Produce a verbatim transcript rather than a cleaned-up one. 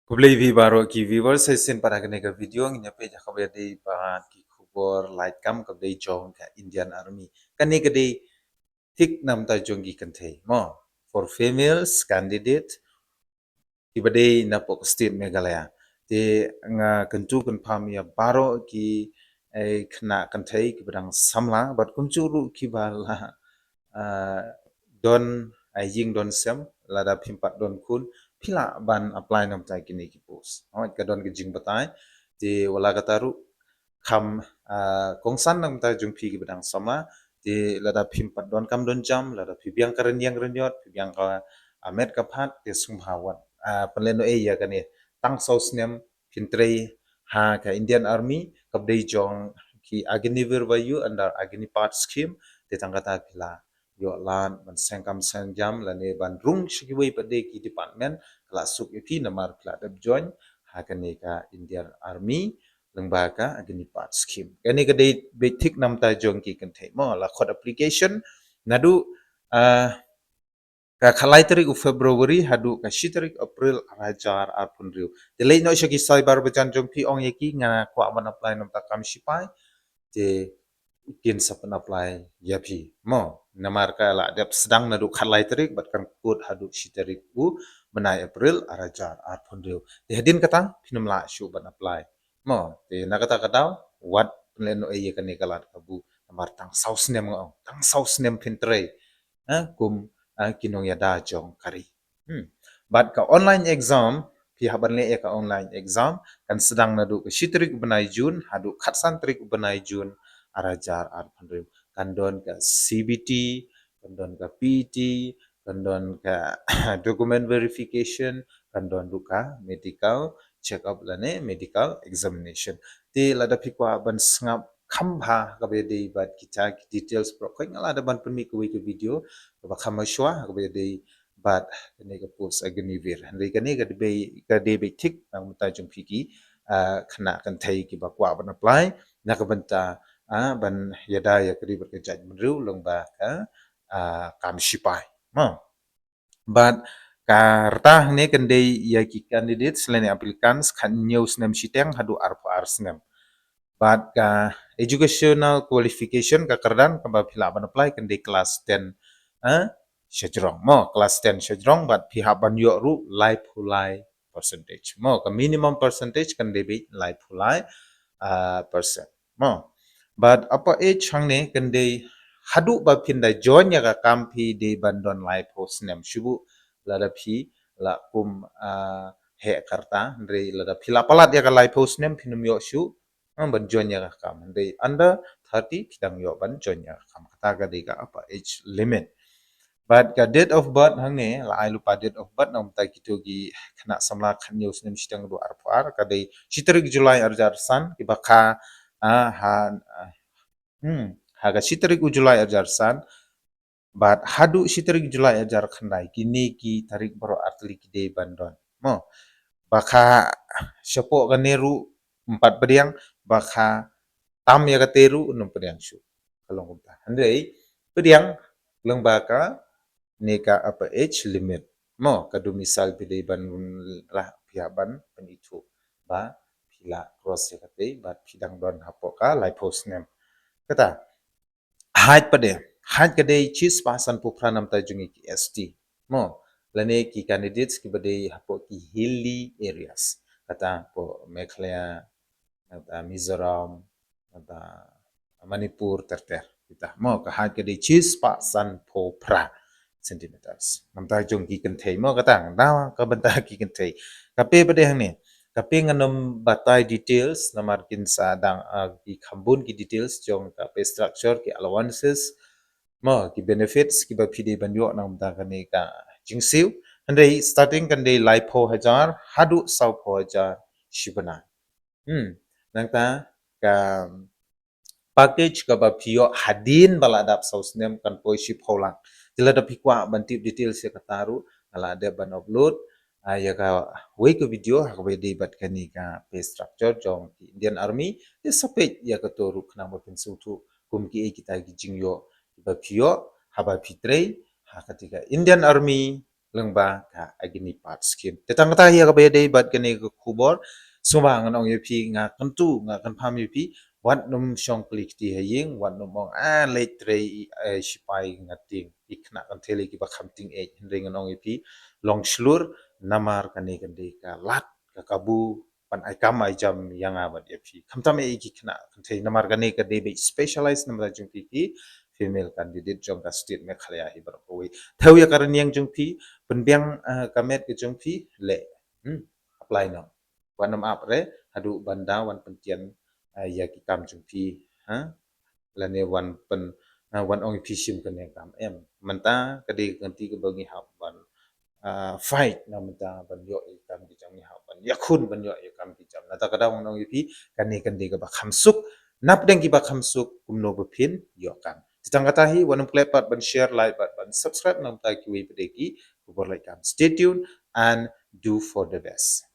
Khublei phi baroh ki viewers, sa shisien pat ha kane ka video ngin ïa peit ha kaba ïadei bad ki khubor lait kam kaba dei jong ka Indian Army. Kane ka dei thik na bynta jong ki kynthei mo, for females candidate kiba dei napoh ka state Meghalaya. Te nga kyntu kynpham ïa baroh ki, eh, khynnah kynthei kiba dang samla bad kumjuh ruh kiba la, ah, don, ah, ïing don sem, lada phim pat don khun, phi lah ban apply na bynta kine ki post. Hooid, ka don ka jingbatai. Te wat la katta ruh, kham, ah, kongsan na bynta jong phi kiba dang samla. Te lada phim pat don kam don jam, lada phi biang ka rynïeng rynïot, phi biang ka, ah, met ka phad, te sngewbha wan, ah, pynlehnohei ïa kane. Tang saw snem phin trei ha ka Indian Army, kaba dei jong ki Agniveer Vayu under Agnipath scheme. Te tang katta phi la ïoh lad ban seng kam seng jam lane ban rung sha kiwei pat de ki department, ka la suk ïa phi namar phi la dep join ha kane ka Indian Army lyngba ka Agnipath scheme. Kane ka dei beit thik na bynta jong ki kynthei mo, la khot application naduh, ah, ka khatlai tarik u February haduh ka shi tarik April arhajar arphew hynriew. Te leit noh sha ki cyber ba jan jong phi, ong ïa ki nga kwah ban apply na bynta kam shipai. Te kin sa pyn apply ïa phi mo, namar ka la dep sdang naduh khatlai tarik bad kan kut haduh shi tarik u bnai April arhajar arphew hynriew. Te hadien kata phin ym lah shuh ban apply mo. Te na kata ka daw wat pynlehnohei ïa kane ka lad kabu, namar tang saw snem nga ong, tang saw snem phin trei, eh, kum, eh, ki nongïada jong ka ri. Hmm. Bad ka online exam, phi hap ban leh ïa ka online exam, kan sdang naduh ka shi tarik u bnai June haduh khatsan tarik u bnai June arhajar arphew hynriew. Kan don ka C B T, kan don ka P E T, kan don ka document verification, kan don ruh ka medical check up lane medical examination. Te lada phi kwah ban sngap kham bha kaba ïadei bad kita ki details baroh, khoit nga la dep ban pynmih kawei ka video kaba kham mynshuwa kaba ïadei bad kane ka post Agniveer. Hynrei kane ka dei beit, ka dei beit thik na bynta jong phi ki, ah, khynnah kynthei kiba kwah ban apply na ka bynta, ah, ban ïada ïa ka ri bad ka jaitbynriew lyngba ka, ah, kam shipai mo. Bad ka rta hangne kan dei ïa ki candidates lane applicants khathynñiew snem shiteng haduh arphew ar snem. Bad ka educational qualification, ka kyrdan kaba phi lah ban apply, kan dei class ten, eh, shajrong mo, class ten shajrong, bad phi hap ban ïoh ruh laiphew lai percentage mo. Ka minimum percentage kan dei beit laiphew lai, ah, percent mo. Bad upper age hangne kan dei haduh ba phin da join ïa ka kam phi dei ban don laiphew snem shuh. Lada phi la kum, ah, heh ka rta, hynrei lada phi la palat ïa ka laiphew snem phin ym ïoh shuh, hmm, ban join ïa ka kam. Hynrei under thirty phi dang ïoh ban join ïa ka kam. Kata ka dei ka upper age limit. Bad ka date of birth hangne, la ai lypa date of birth na bynta kito ki khynnah samla khathynñiew snem shiteng haduh arphew ar, ka dei shi tarik July arhajar san, kiba kha, ah, ha, ah, hmm, ha ka shi tarik u July arhajar san bad haduh shi tarik July arhajar khyndai, kine ki tarik baroh artylli ki dei ban don mo. Ba kha shapoh kane ruh ym pat pdiang, ba kha tam ïa kata ruh ym pdiang shuh. Ka long kumta. Hynrei pdiang lyngba kane ka upper age limit mo, ka domicile phi dei ban lah, phi hap ban pynithuh ba phi la cross ïa kata bad phi dang don hapoh ka laiphew snem. Kata, height pat de, height ka dei shispah sanphew phra na bynta jong ngi ki S T mo, lane ki candidates kiba dei hapoh ki hilly areas. Kata hapoh Meghalaya, kata Mizoram, kata Manipur, ter ter. Kita mo, ka height ka dei shispah sanphew phra centimeters. Na bynta jong ki kynthei mo, kata na ka bynta ki kynthei. Ka pay pat de hangne, ka pay ngan ym batai details namar kin sa dang, ah, ki kham bun ki details jong ka pay structure, ki allowances mo, ki benefits kiba phi dei ban ïoh na bynta kane ka jingsiew. Hynrei starting kan dei laiphew hajar haduh sawphew hajar shi bnai. Hmm. Nangta ka package kaba phi ïoh hadien ba la dap saw snem kan poi shiphew lak. Te lada phi kwah ban tip details ïa kata ruh, nga la dep ban upload, ah, ïa kawei ka video ha kaba ïadei bad kane ka pay structure jong ki Indian Army. Te sa peit ïa kato ruh khnang ba phin sngewthuh kum kiei kita ki jingïoh kiba phi ïoh haba phi trei ha kata ka Indian Army lyngba ka Agnipath scheme. Te tang kata hi ïa kaba ïadei bad kane ka khubor, sngewbha ngan ong ïa phi, nga kyntu, nga kynpham ïa phi, wat nym shong kli kti ha ïing, wat nym ong, ah, leit trei, eh, shipai nga tieng, ki khynnah kynthei lei kiba kham tieng eh, hynrei ngan ong ïa phi, long shlur, namar kane kan dei ka lad, ka kabu, ban ai kam ai jam ïa nga bad ïa phi. Khamtam eh ki khynnah kynthei, namar kane ka dei beit specialize namar jong phi ki female candidate jong ka state Meghalaya hi baroh kawei. Thew ïa ka rynïeng jong phi, pynbiang, eh, ka met ka jong phi, leh. Hmm, apply noh. Wat nym ap re, haduh ban da wan pyntian, eh, ïa ki kam jong phi, ha? Lane wan pyn, eh, wan ong ïa phi shim kane kam, em. Mynta ka dei ka kynti kaba ngi hap ban, ah, fight na mynta ban ïoh ïa kam ki jam, ngi hap ban ïakhun ban ïoh ïa kam ki jam. Nangta ka daw ngan ong ïa phi, kane kan dei kaba kham suk. Napdeng kiba kham suk, kumno ba phin ïoh kam. Te tang kata hi, wat nym klet pat ban share, like bad ban subscribe na bynta kiwei pat de ki khubor leit kam. Stay tuned and do for the best.